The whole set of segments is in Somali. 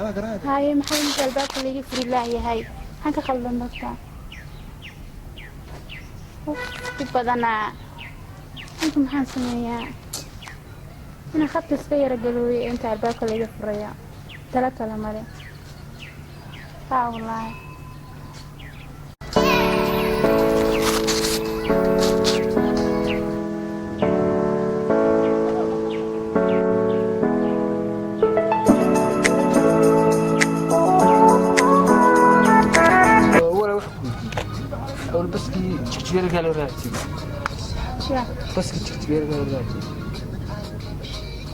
Anaa garaacay. Haye, maxaa inta albaabka laga furi laayahay? Maxaan ka khaldan dadka? Uf, dhib badanaa. Inta maxaan sameeyaa? Inaan khadka iska yara galooyo inta albaabka laga furaya. Tala kale male. Haa wallaahi. Wala wax ku weydiiyey awal baskii Jigjigeerkaa loo raaci jiray? Ya. Baskii Jigjigeerkaa loo raaci jiray.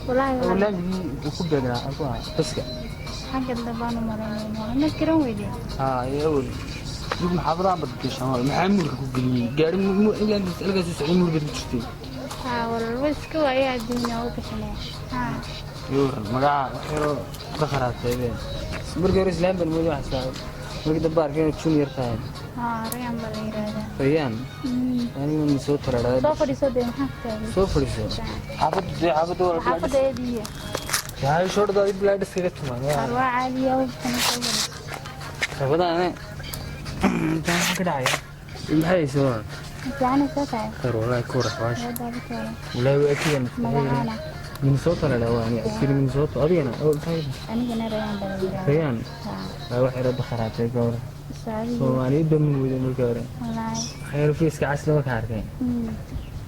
Wallaahi. Awal wallaahi. Laamigii uu ku beegnaa halku ahaa baska? Xagga dambe u malaynayna. Ma garan weydii. Haa, iyo awal dib maxaafadaha bad gashaan wala maxaa muurka ku geliyey gaari halkaas u socday, muur baad ku jirtay. Haa, walaal, way iska waayaa adduunya u bixinaya. Haa. Iyo waran magaca wax yaroo ka kharaabtay markii hore islaam baan mooday, waxaan islaa markii dambe arkay inaad junior tahay. Haa, Rayaan baa la yiraahdaa. Rayaan. Aniguna soo taraadhay. Soo fadhiiso dee, maxaa ku taagay? Soo fadhiiso xaafadda dee, xaafadda wala. Xaafadda eediya. Yahay shoordhaadi bilaa dhiskaga tumaan waa. Waa caadiya u bixinay, soo fadhiiso. Xaafadaane intaan maxaa ka dhacaya, maxay haysa walaal? Fiican soo tahay. Khayr walahi, ka warax waash. Wadaad ka waran. Walahi waa akiyan. Magacaana? Minnesota la dhahaa aniga askari Minnesota. Adigana oo maxay? Anigana Rayaan baa la yiraahdaa. Rayaan. Haa. Waa wax yaro dakharaatay gawar. Saadi. Soomaaliyad baa mooday markii hore. Wallaahi. Waxyaro fiiska cas lama ka arkay.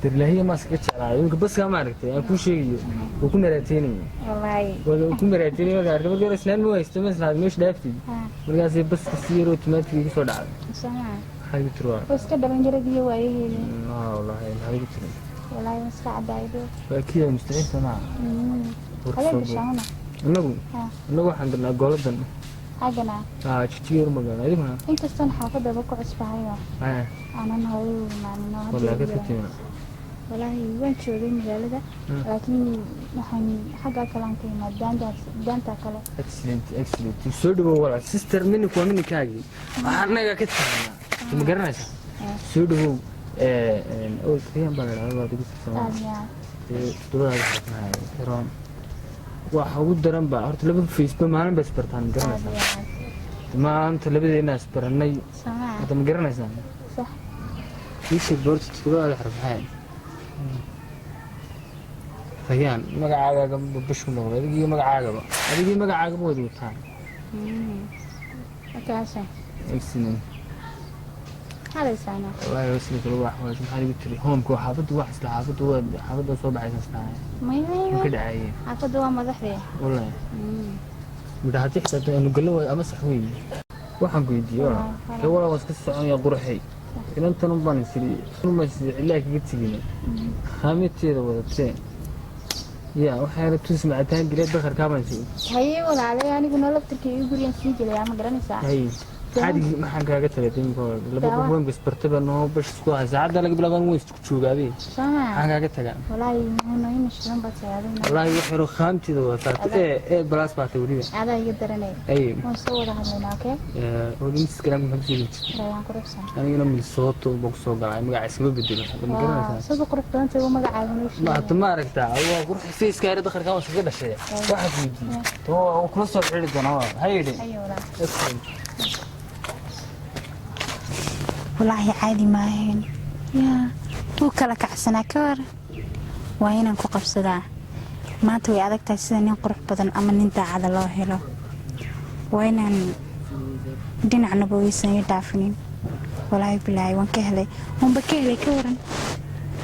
Dirlaahiya maas ka jeclaaday iminka baska ma aragtay aan kuu sheegayo wuu ku naraateynaya. Wallaahi. Waa ku naraateynaya marka arkay markii hore islaan ma haysto, ma islaad meesha dhaaftid. Haa. Markaasay baska si yaroo otomaatig igu soo dhacday. Soo ma. Maxaa igu tiri waa? Waa iska dhalinyaradii waayaheedii. Haa wallaahi, maxaa igu tiri? Wallaahi waa iska cadaayido. Waa kiya mustaxiil soo maaha. Warka Habeen soo gashaana. Innagu Haa. innagu waxaan dirnaa gooladan. Xaggana. Haa, Jigjigeer magaala adiguna. Inkastoon xaafadaba ku cusbahayo. Haa. Aanan hooyo u imaanin oo hadda Wallaahi igu ka yaraan. timina. Wallaahi waan joogay magaalada. Laakiin waxaan xagga kale aan ka imaad daanta kale. Excellent, excellent, soo dhawow walaal. Sister, mininku waa mininkaagii, waxaan annaga ka taagnaa ma garanaysaa? Soo dhawow. Riyaan baa la dhahdaa, waad igu tirsan. Aad yaa. Toddobadaada xarfanahay xiroon waxa ugu daran ba horta laba facebook maalin ba isbartaan, ma Aad garanaysaa? yaa. Maanta labadeena isbarannay. Soo ma. Hadda ma garanaysaa? Sax. Ii sheeg boorta toddobadaada xarf maxay? Rayaan magacaagaaga bashu noqday adigii magacaagaba wada wataan. Markaasa. Excellent. Halaysaana. Wallaahi wasli kale wax waa maxaa igu tiri hoomka waa xaafadda, wax isla xaafadda waa xaafadda soo baxaysa isla Maya. ma ka dhacayeen? Xaafadda waa madaxdee. Wallaahi midha haddii xisaabta aanu gallo waayo ama sax weeye waxaan ku weydiiyey walaal kee walaa waan iska soconaya qurxay inantan un baan isiri un baan isiri cilaa kaga tegin khaamiteeda wadatee ya waxaa yara tus macataan geliya dakharkaa baan isiri. Haye walaalay, aniguna laftirkii igu gurigan sii gelaya, ma garanaysaa? Hay xadigii maxaan kaaga talay imika laba qof weyn isbartay baa noo bash isku ahay saacadda laga bilaabaan weyn isku joogaabe. Soo ma. Maxaan kaaga tagaa? Wallaahi muhuno ima shidan baad tahay adiguna. Wallaahi wax yaroo khaamteeda wadataa ee balaas baatay weliba. Adaa iga daranay. Ay. Waan soo wada hadlaynaa, okay? Weli Instagram maxaa kusoo geli jirtay? Rayaan quruxsan. Anigana Minnesota baan kusoo galay, magaca iskama bedelo hadda, ma Waa garanaysaa? sida qurux badan tahay uu magacaaga noo Ma sheegay. hadda ma aragtaa waa qurux faceka yar dakharkaa waan iskaga dhashay. Waxaan ku weydiiyey waa kula soo xidhi doonaa waa ha yidhi. Haye walaal. Excellent. Wallaahi caadi maahayn yaa, wuu kala kacsanaa. Ka war waa inaan ku qabsadaa maanta. Way adag tahay sida nin qurux badan ama nin daacada loo helo. Waa inaan dhinacnaba waysan ii dhaafinin. Walaahi bilaahi waan ka helay, waanba ka helay. Ka waran,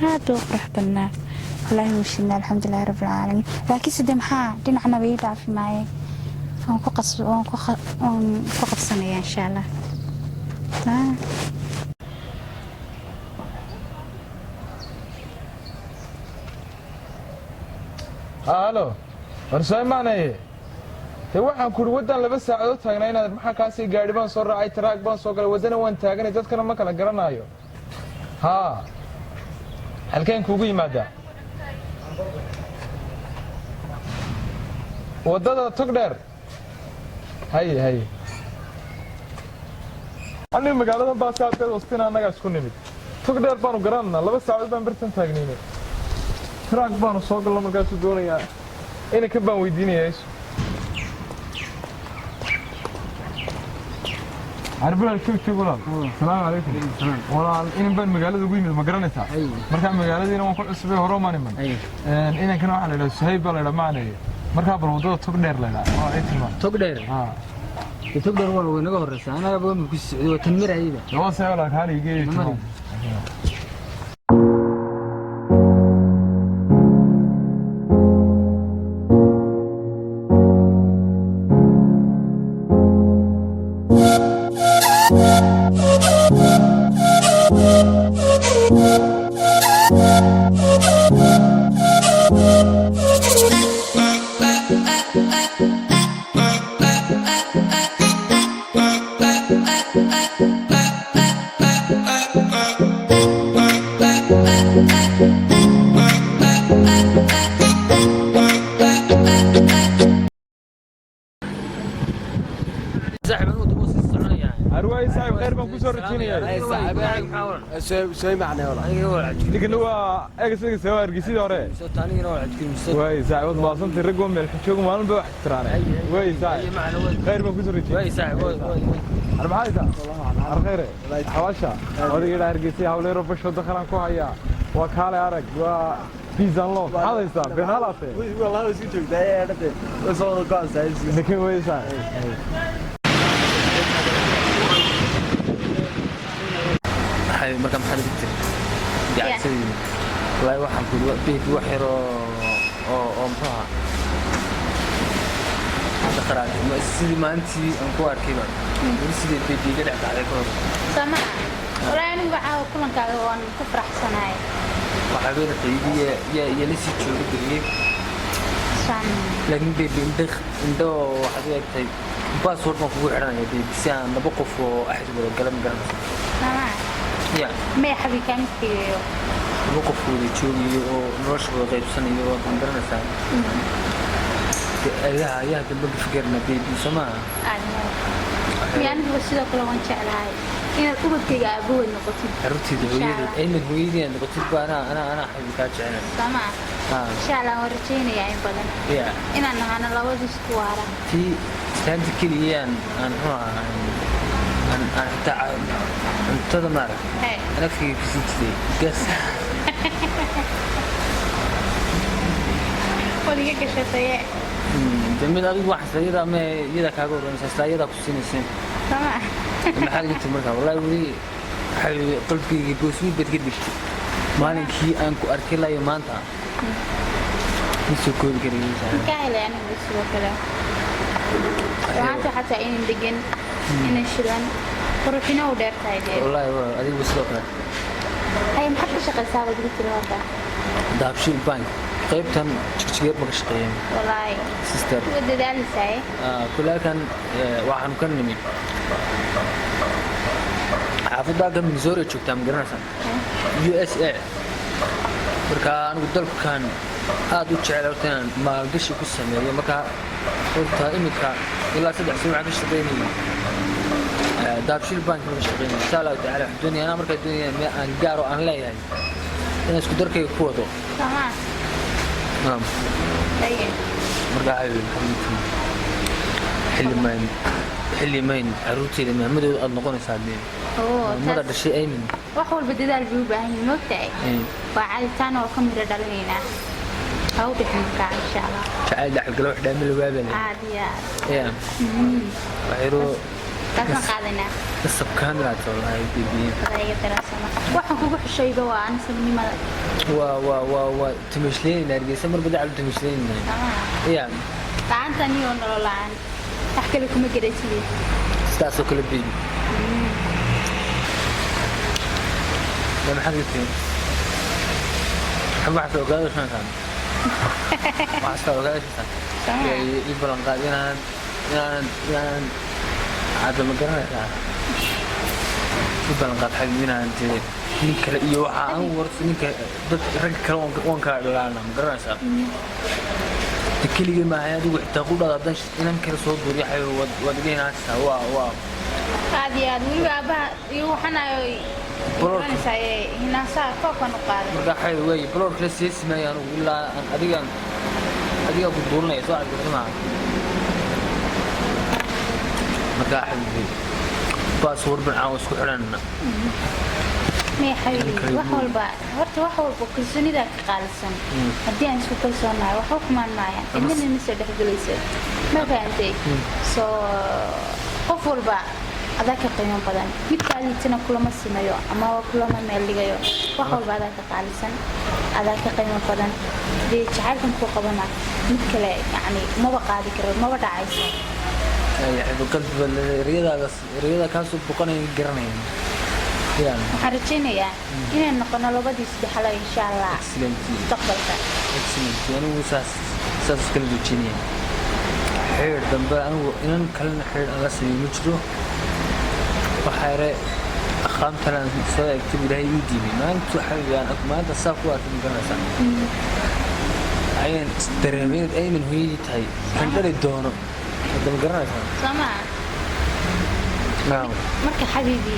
aad uu qurux badnaa walaahi, wuu shidnaa. Alxamdulilahi rabbilcaalamiin. Laakiin side maxaa dhinacnaba ii dhaafi maaye? Waan ku qabsanaya insha Allah. Taa. Halo, war soo imaanaye dee. Waxaan kuhi waddaan 2 saacadood taagnaa inaad maxaa kaasii gaadhi baan soo raacay, taraag baan soo galay, waddana waan taaganay, dadkana ma kala garanaayo. Haa, halkeen kuugu yimaadaa? Waddada tog dheer. Haye haye, aniga magaaladan baasaabkeed wastina annagaa isku nimid. Tog dheer baanu garananaa, 2 saacadood baan bartan taagnaynay, taraag baanu soo galno. Markaasuu doonayaa inankan baan weydiinayaa isu. Arbal joog joog walaal. Salaamu calaykum. Walaal, inan baan magaalada ugu yimid, ma garanaysaa? Markaa magaaladiina waan ku cusubay, hore umaan iman. Inankana waxaa la yidhaha Suhayb baa la yidhaha macnaye. Markaa bal waddada tog dheer la yidhaha waa ay tilmaan. Tog dheer? Haa. Dee tog dheer waa naga horeysa, anaga waa ku socday, waa tan marayba. Waa see walaal, kaali igeeyo tilmaan. Saaxiib, anigu dib u sii soconayaa. Arwaay saaxiib, khayr baan kusoo rajeynayaa. Ninkana waa egas egas, waa Hargeysadii hore. Waay saaxiib, waad mahadsantay, rag waa meel xijoogo, maalin ba wax tiraanay. Waay saaxiib, khayr baan kusoo rajeynayaa. Arbacayda arkhayre xawaasha odayga dhaa Hargeysa hawleero basho dakhalaan ku hayaa, waa kaale arag, waa biisan loo maxaad haystaa beenaalaate ninkan wey saaxiib. Marka maxaa lagu tiri gacadsadii? Wallaahi waxaan ku beed wax yar oo muxuu ahaa dhaqaraad sidii maalintii aan ku arkay baan weli sidii beed iga dhex baxday ka hor. Sama walaahi, anigu caawa kulankaaga waan ku faraxsanahay. Waxaa bay yaa la sii jooga beriyey. San. Laakiin bebi, indho indho waxaad u egtahay password baan kugu xidhanaya bebi, si aan laba qof oo axad wada gala, ma garanaysa? Sama. Ya. Maya xabi, kaama tegayo. Laba qof wada joogayo oo nolosha wada qaybsanayo, waad ma garanaysaa? Ayaha ayaha dambe ka fikirna bebi, soo maaha? Aad miya, aniguba sidoo kale waan jeclahay inaad ubadkayga aabahood noqotid. Carruurtayda hooyadeed, ayna hooyadii aad noqotid ba anaa xabi kaa jecela. Sama. Haa. Insha Allah waan rajaynayaa in badan ya inaan nahano labada isku waara. Tii islaanta keliya aan muxuu ahaa aan xitaa cuntada maarag Hey. aan afkayga kusii jiray gas. Waad iga gashataye. De mid adigu waxaas iyada ma iyada kaaga horreynaysa, isla iyadaa ku siinaysa. Sama. Maxaad igu tiri markaa? Wallaahi weli waxay qalbigayga goosmid baad ka dhigtay maalinkii aan ku arkay layo maanta, ma soo koobi karaysa. Kaa helay anigu sidoo kale waxaanta xataa inan degan, inan shidan, quruxina u dheer tahay dee. Wallaahi waa adigu sidoo kale. Hay, maxaad ka shaqaysaa baad igu tiri horta? Dahabshiil Bank qaybtan Jigjigeer ma ka shaqeeyeen. Wallaahi. Sister. Waa dadaalaysaa. Kulaalkan waxaanu ka nimi xaafadda halkan Missouri joogtaa, ma garanaysaa? USA. Marka anigu dalkan aad u jecel horta inaan maalgashi ku sameeyo. Marka horta iminka ilaa 3 sano waxaan ka shaqeynayay Dahabshiil Bank ka shaqeynayay. Insha Allahu tacaala waxaan doonaya anaa markaa doonaya meel aan gaar oo aan leeyahay inaan isku darkayga ku wado. Sama. Naam. Haye. Marka xilli mayn xilli mayn carruurteyda maamadood aad noqonaysaa dee. Oo. Maamada Taas dhashay Aymin. Wax walba dadaal bay u baahan yihiin, moogtahay? Waa caaditaan oo ka miro dhalinaynaa, ha u bixin markaa insha Allah. Jacayl dhaxalgalo wax dhaama lawaabale. Aad iyo aad. Ya waxyaro. Taasaan qaadanaa. Nasab kaamilaad wallaahi bibi. Adayga daraasama waxaan kugu xishayba waa anisanimada. Waa tumashlaynayna Hargeysa marba dacal tumashlaynayna. Sama. Ya. La'aanta anigoo nolol la'aan wax kale kuma garatidid. Sidaasoo kale bibi. Ya maxaad igu tiri? Waxaad ogaadaysaa, waxaad ogaadaysaa. Sama. Ii ballan qaad inaanan hadda, ma garanaysaa, ii ballan qaad xabib inaanan tiri nin kale iyo waxa anigu horta ninka dad rag kale waan kala dhalaana, ma garanaysaa? De keligay maahay, adigu xitaa ku dhada haddaan inan kale soo duuriyo xabib, waad iga hinaastaa, waa. Aad iyo aad, weliba aabbaha iyo waxanayo. Baloorka. Garanaysaa ee hinaasaha koobkan u qaaday. Marka xabib wey baloorka la seesi maayo anigu ilaa aan adigaan ku duulinaya soo cadgarta maaha. Marka xabib Baaswar ban caawa isku xidhanna. Maya xabiibi, wax walba horta, wax walba kalsoonidaa ka qaalisan. Haddii aan isku kalsoonahay, waxba xumaan maayaan, cidnana ma soo dhexgelayso, ma fahantay? Soo qof walba adaa ka qiimo badan, midkaa liitana kulama simayo ama kulama meel dhigayo. Wax walba adaa ka qaalisan, adaa ka qiimo badan. Dee jacaylkan ku qabana mid kale yacni maba qaadi karo, maba dhacayso. Qalbi ereyadaas, ereyada kaasoo boqonaya garanaya yaan. Waxaan rajaynayaa inaan noqono labadii saddexlo, insha Allah, Excellent. mustaqbalka. Excellent. Anigu saas iskala joojinaya xeer dambe. Anigu inan kalena xeer aan la sameeyo ma jiro. Waxaa yare aqaamtan aan soo egtay Ilaahay ii diibay maanta. Xabibi, aan maanta saa ku arkay, ma garanaysaa, ayaan isdareemay inaad Ayman hooyadii tahay kan dhali doono hadda, ma garanaysaa? Soo maa? Naam. Marka xabiibi,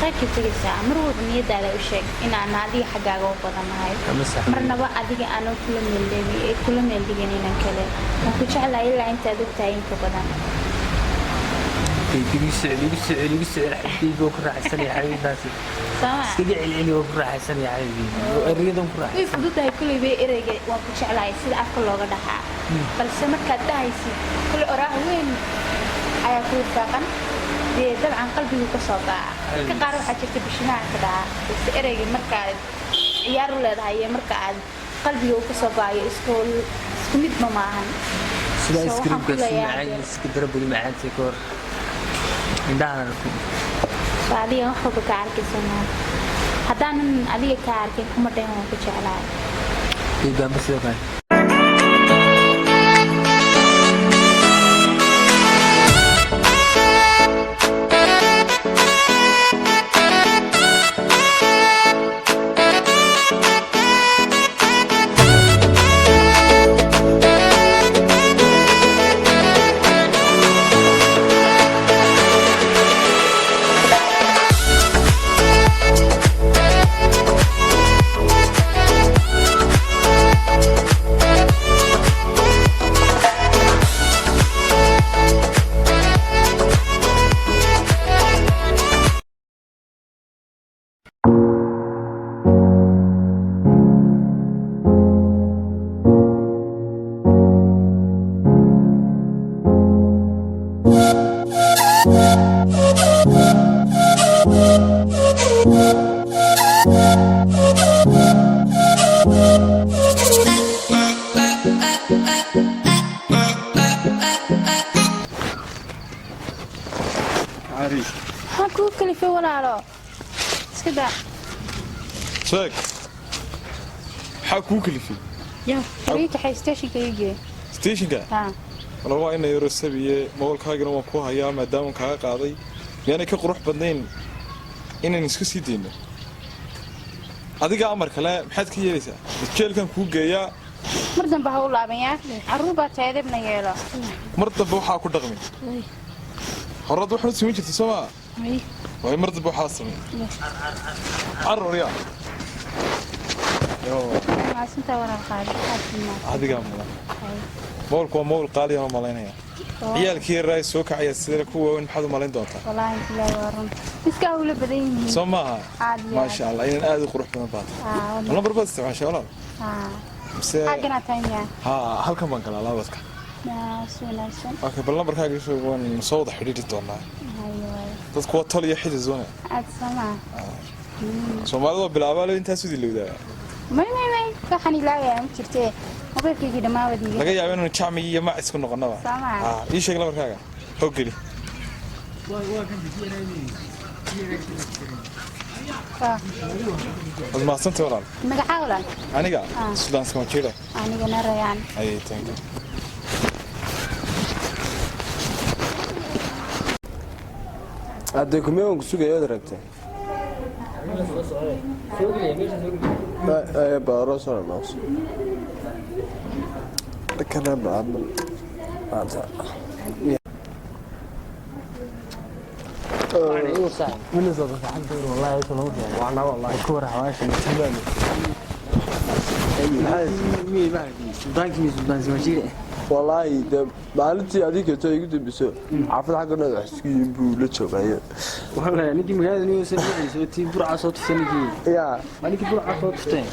khayrka tegaysaa, mar walba niyadaada u sheeg inaan adiga xaggaaga u badanahay. Ama sax. Marnaba adiga aanoo kula meeldhigi kula meeldhigin inan kale. Waan ku jeclahay ilaa intaad ogtahay inka badan. Igu soo celi, igu soo celi, igu soo celi xabiibi, oo ku raaxaysanaya xabiibtaasi. Soo maa? Iskaga celceli, oo ku raaxaysanaya xabiibi, oo ereyadan ku raaxaysan. Way fududahay kulleyba ereyga "waan ku jeclahay" sida afka looga dhaxaa, balse markaad dhahaysid kule oraah weyn ayaa ku rifaaqan. Dee dabcan qalbigu ka soo go'a. Dadka qaar waxaa jirta bishimaha ka dhaca, balse ereyga markaad ciyaar u leedahay iyo marka aad qalbiga uu ka soo go'ayo isku midba maahan. Sida So, ice waxaan creamka ku si leeyahay macaan, iska darabadi macaantay ka hor indhahana ku So adiga wax walba ka arkaysa maaha. Haddaanan adiga ka arkin, kuma dhahin "waan ku jeclahay". Baamba sidoo kale. Maxaa kuu kalifay, walaalo? Iska daa. Sheeg, maxaa kuu kalifay? Ii kaxay stationka, ii gee. Stationka? Haa. Wala waa ina yaro sabiye. Moolkaagana waan ku hayaa maadaama kaaga qaaday. Miyaanay ka qurux badnayn inaan iska sii dayno? Adiga amar kale maxaad ka yeelaysaa? Jeelkan kuu geeyaa? Mar dambe ha u laaban yaa. Carruur baa tahay, edebna yeelo. Mar dambe waxaa ku dhaqmi. Horaad waxaad samayn jirtay, soo maa? Waay, mar dambe waxaa samayn. Carruur yaa. Maasintaa walaal qaadi aad mahadsan. Adigaa mudan. Moolku waa mool qaali aan u malaynaya. Ciyaalkii yaraa soo kacaya sida kuwa waaweyn, maxaad u malayn doontaa? Wallaahi bilaahi, waa run, iska hawlo badan yihiin. Soo maaha? Aad iyo aad. Maasha Allah, inan aad u qurux badan baa tahay. Lambar baad isticmaashay, walaal? Haa. Mise? Xaggana tahay miyaa? Haa, halkan baan galaa laabadka. Si wanaagsan. Okay, bal lambarkaaga soo, waan soo wada xidhiidhi doonaa. Hayo, waayo. Dadku waa tol iyo xidid zoone. Aad somaa. Soomaalida waa bilaabaa le intaas udii lowdaa. May, may, may, waxaan ilaawayaa ma jirtee, mobaylkaygii dhammaawad iga. Laga yaabo inuu jacmi iyo mac isku noqonaba. Soo maaha? Haa, ii sheeg lambarkaaga, hog geli. Waad mahadsantay, walaal. Magacaa, walaal? Aniga? Ah. Suldaan Skamajira. Anigana Rayaan. Ayay, thank you. Haddee kumee waan ku sugaya ood rabtay baaro soo dhaqso kana baabal maanta. Wallaahi dee maalintii adiga to igu dambiso xaafad xagga dhan wax isku yihiin buu la joogayo. Wallahi ninkii magaalada niyose magaciisa tii Burca soo tuftay ninkii. Yaa. Waa ninkii Burca soo tuftay.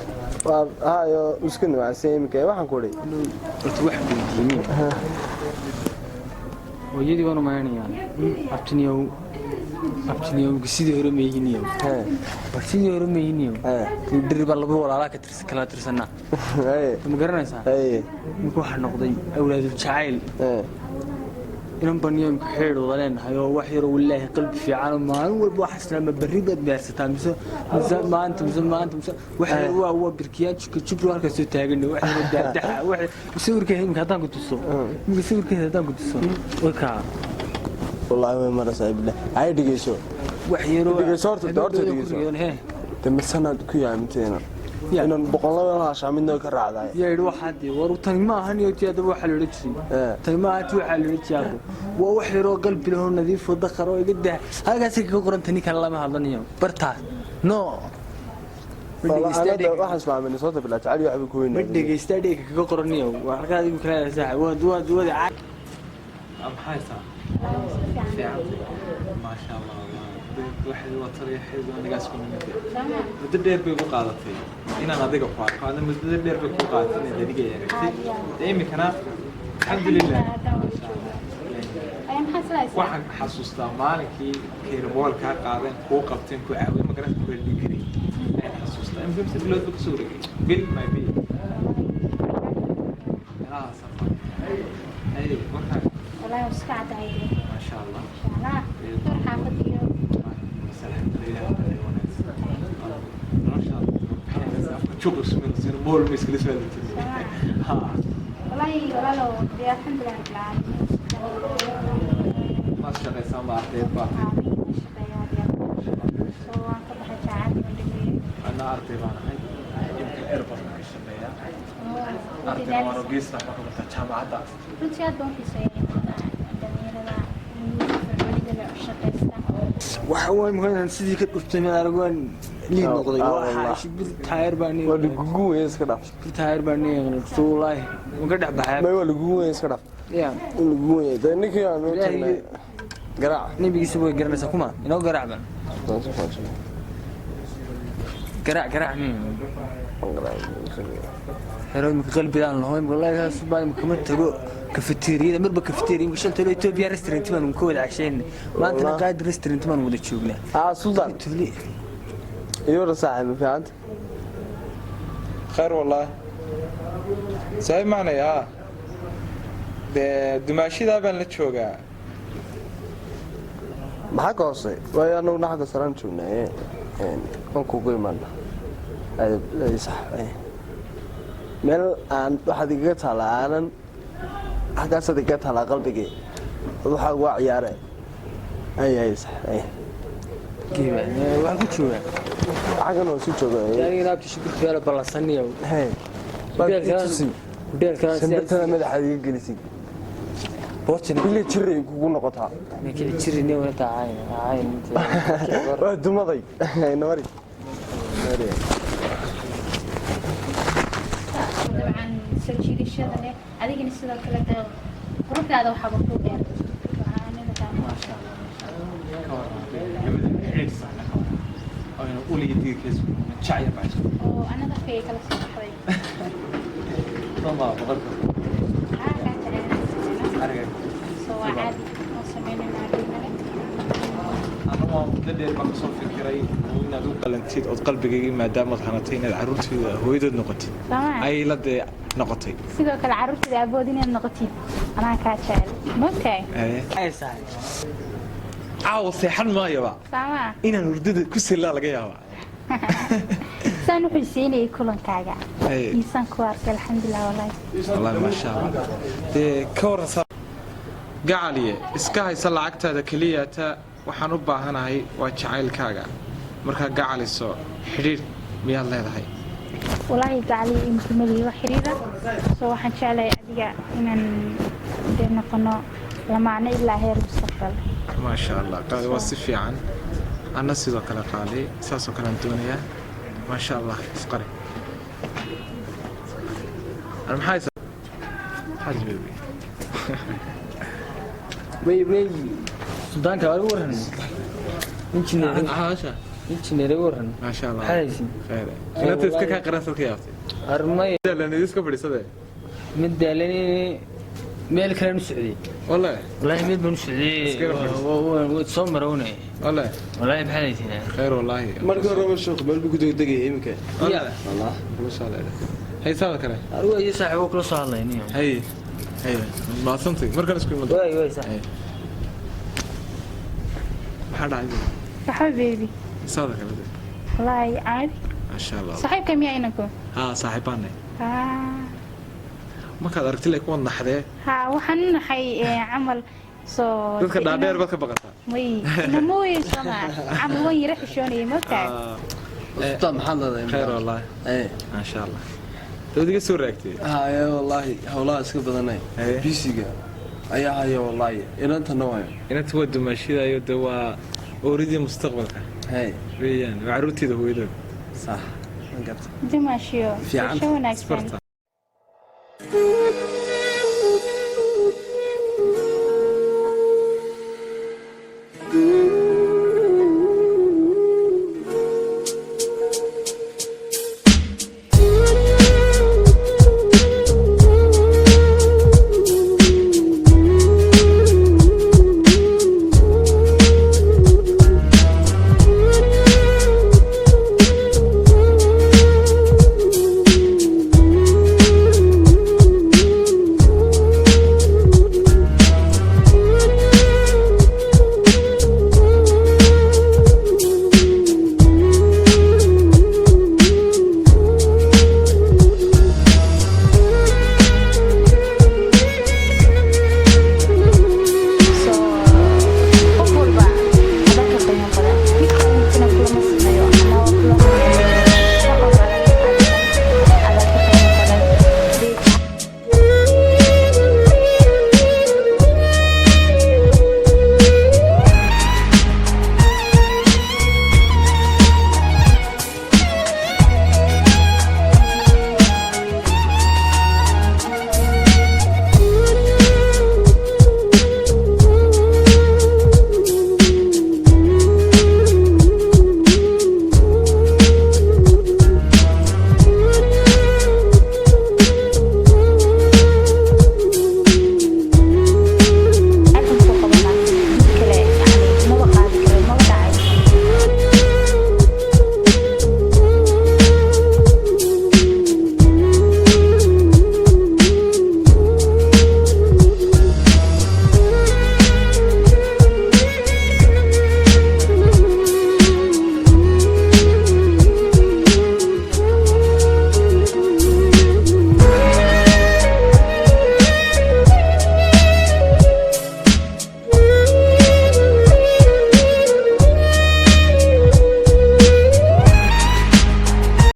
Waa hayo, isku nimacsan iminka. Waxaan ku idhi, Horta wax weydiinin hooyadii waan umaynayaa. Abtiniyow, abtiniyow, sidii hore mayhiniyow. War sidii hore mayhiniyow. Dhir baa laba walaalaa ka tirsan kala tirsanaa. Ma garanaysaa? Imika waxaa noqday awlaadul jacayl. Inan baniyo imika xidhiidh wada leenahay oo wax yaroo walaahi qalbi fiican oo maalin walba waxaa isla ma berri baad meersataa mise maanta mise maanta mise wax yar waa birkiyaan jiko jibro halkaas soo taagan, wax yaroo daadaxa, wax sawirkeeda imika haddaan ku tuso, imika sawirkeeda haddaan ku tuso, way kaa. Wallaahi way maraysaa, billah. Hay, dhegeyso. Wax yaroo Dhegeyso horta, horta dhegeyso. Hee. De masanaad ku yaaminteena Ya. inaan boqollada haashaa midna ka raacday. Yaa yidhi waxaa dee war tani ma ahan iyo tii haddaba waxaa la odhan jiray. Tani ma aha tii waxaa la odhan jiray abo. Waa wax yaroo qalbi lahoo nadiifoo daqar oo iga daa halkaasay kaga qoran, tani kale lama hadlanayo bartaas no. Ma dhegeystaa anada dheega. Waxaan ismaaminay soo bilaa jacayl waxba ku Ma weynaaday. dhegeystaa dheega kaga qoraniyo waa halkaas imika leedahay saaxib waad Maxay taa? Fiican, maasha Allah. Waxay waa tariixeed anigaas ku nimid. Muddo dheer bay ku qaadatay inaan adiga ku arko, adna muddo dheer bay ku qaadatay inaad aniga aragtay. Dee iminkana alxamdulilah. Waxaan xasuustaa maalinkii kayramool kaa qaadeen, kuu qabteen, ku caawin magaranta ku heldhin karay ayaan xasuustaa. Imika mise bilood ba kasoo wareegay, bil maybe meelahaas. Ay markaa. Wallaahi waa iska caddahay. Maasha Allah. Insha Allah door xaafad iyo Bas alxamdulilah, wanaagsan noloshaada. Juq isku mool ma iskala soo hadlatid ha? Wallaahi walaalow dee alxamdulilah rabbil caalamiin. Maad shaqaysaa ma ardayd baa? Amiin, ma shaqeeyaa dee. Soo waan ka baxay jaamacadda, waan dhameeyey. Anaa arday baan ahay, imika airportka ka shaqeeya. Arday waan geesna waxaan ka bartaa jaamacadda. Runtii aad baan u xiiseeyaa dhalinyarada firfircoonida leh u shaqaysta. Waxa waay muhiim sidii ka dhuftay mid arag waan liid noqday. Ah, waa wallah. Shibir taayir baan Waa lagugu weyn, iska dhaaf. Shibir taayir baan wallaahi waan ka dhex baxay. May, waa lagugu weyn, iska dhaaf. Ya. In lagugu weyn dee ninkii aan u Ilaahi- tagnay garaac. Nebigiisa way garanaysaa kuma inoo garaac ban garaac garaac min xero imika qalbigaan laho imika wallaahi saas baa imika kama tago kafeteriyada marba kafeteriya imika shanta Ethiopia restaurant baan ka wada cashayna maantana. Wallah. Qaadir restaurant baan wada joognaa. Ah, Sultan. Tuli. Iyo saaxiib, ma fiicanta? Khayr wallaahi, saaxiib macnay haa. Dee dumaashidaa baan la joogaa. Maxaa ka hoosay? Waayo anaguna xagga saraan joognaa, waan kugu imaana. Sax, meel aan waxaad igaga taalaa aanan xaggaasaad igaga taalaa qalbigii, waxaa waa ciyaare. Ay ay sax ay. Geeba waxaan ku joogaa. Xaggan oo si jooga. Anigana abti shibirta beela ballasaniyo. Hey, baad i tusi. Hoteelka. Shimbirtana madaxaad iga gelisid. Boortina. Bili jiray kugu noqotaa. Jirin wala tacayn cayn. Waa dumaday namari. Dabcan soo jiidashada leh adigana sidoo kale dee quruxdaada waxaaba kuu dheer. Waxaa aniga Maasha Allah, ka waran labada xidhiidh saxna ka waran aynu uliga diirkeesu jacya baxso? Oo anada afkayga kala soo baxday. Sama boqolka. Aa kaa jecel. Ariga. Soo waa caadi oo sameynayna adhignale. Anu waa muddo dheer baan kasoo fikiray inaad u qalantid ood qalbigayga maadaamaad hanatay inaad carruurtayda hooyadood noqotid. Soomaa. Ay la dee noqotay. Sidoo kale carruurtayda abood inaad noqotid anaa kaa jecel, mogtahay? Ay saaxiib. Caawa seexan maayaba. Soomaa. Inaan hurdada ku sillaa laga yaabaa. Saan u xiiseynayay kulankaaga. Ay. Iisaan ku arkay, alxamdulilah wallahi. Wallahi maasha Allah. Dee ka waran gacaliye, iska haysa lacagtaada keliya, ta waxaan u baahanahay waa jacaylkaaga. Markaa gacaliso, xidhiidh miyaad leedahay? Walaahi gacali imika malihi wax xiriira. Soo waxaan jeclahay adiga inaan dee noqono lamaane ilaa heer mustaqbal. Maasha Allah, qaali, waa si fiican. Anna sidoo kale qaali, saasoo kale aan doonayaa. Maasha Allah, isqari. Ana maxaa haysaa? Maxaa baby? May, may. Suldaanka waa igu waran, injineer. Haasha. Injineer, igu waran. Maasha Allah. Maxaa haysin? Khayr. Inanta iska kaa qaran sadka yaabtay. Armay. Daalan iska fadhiisade. Mid daalan, meel kale u socday. Wallahi. Wallaahi meel baan u socday. Iska fadhiis. Waa soo marownay. Wallahi. Wallaahi, maxaa haysin? Khayr wallahi. Markii horeba sheekhu meel buu ku degdegayay, iminka Ya. Wallah. Masha Allah. Hay, saada kale. Adigu iyo saaxiibo kula soo hadlayniyo. Hay hay, maasantay markaan isku imado. Waay waay, saaxiib. Maxaa dhacay? Waxba, baby. Saada kale. Wallaahi caadi. Maasha Allah. Saaxiibka miyaa inanku? Haa, saaxiibaanay. Haa. Markaad aragti leh kuwa naxdee. Haa, waxaan u naxay camal soo Dadka dhaadheer baad ka baqataa. May, inamooyin sooma camal, waan yara xishoonayay, mogtahay. Sultaan, maxaad leedahay? Khayr wallahi. Ee. Maasha Allah, dawad iga soo raagtay. Haya wallaahi, howlaha iska badanay. Haye. Bisiga ayaa haya wallaahi, inantana waayo. Inanta waa dumaashidayo de, waa ooridii mustaqbalka hay weeyaan, waa carruurteeda hooyadood. Sax, ma garta. Dimaashiyo. Fiican. Bulsho wanaagsan. Isbarta.